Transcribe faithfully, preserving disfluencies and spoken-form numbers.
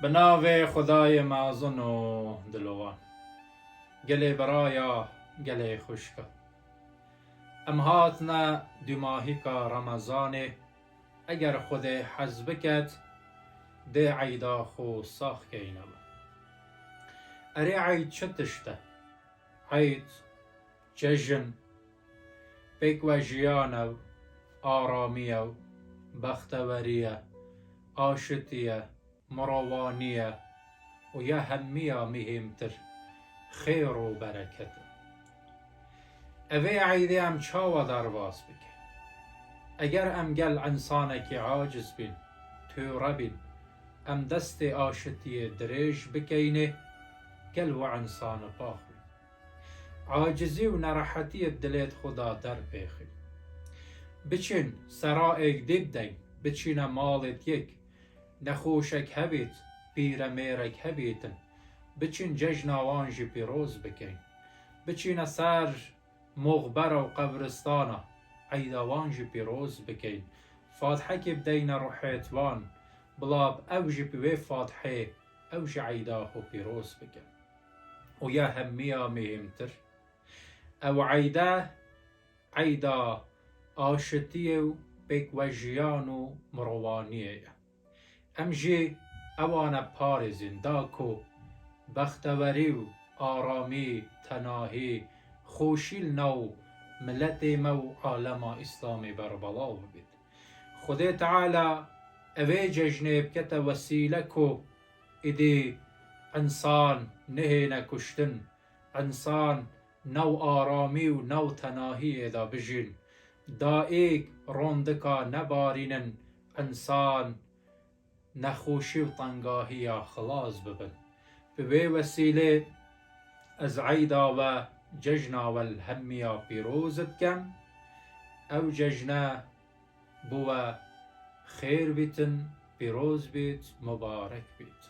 Bi navê Xwedayê mezin û dilovan. Gelê biraya, gelê xwişka. Em hatine dûmahîka Remezanê, eger Xwedê hez biket, dê eyda xwe sax keyne bi. Erê eyd çi tişt e? Eyd, cejn, pêkvejiyan e, aramî ye, bextewerî ye, aşitî ye, mirovanî ye û ya hemiya mihîmtir, xêr û bereket e. Evê eydê em çawa derbas bikin? Eger em gel însanekî aciz bîn, tûre bîn, em destê aşitiyê dirêj bikeynê, gel wi însani pax bîn. Acizî û nerehetiyê dilêt xwe da derpêxî. Biçin sera êk dî bdeyn, biçîne malêt yek, nexweşek hebît, pîremêrek hebîtin, biçin cejna wan jî pîroz bikeyn. Biçîne ser moxbera û qebristana, eyda wan jî pîroz bikeyn. Fatihekê bideyne ruhêt wan, bila ew jî bi wê fatihê, ew jî eyda xwe pîroz bikin. Û ya hemiya mihîmtir, ew eyde, eyda aşitiyê û pêkvejiyan û mirovaniyê ye. Em jî ewane parêzin da ku bextewerî û aramî, tenahî, xweşî li nav miletê me û alema Îslamê berbelav bibit. Xwedê Teala evê cejnê bikete wesîle ku îdî însan nehêne kuştin, însan nav aramî û nav tenahiyê de bijîn. Daîk rondika nebarînin, însan nexweşî û tengahiya xilas bibin. Bi vê wesîlê ez eyda we, cejna we li hemiya pîroz dikem. Ew cejne bo we xêr bîtin, pîroz bît, mubarek bît.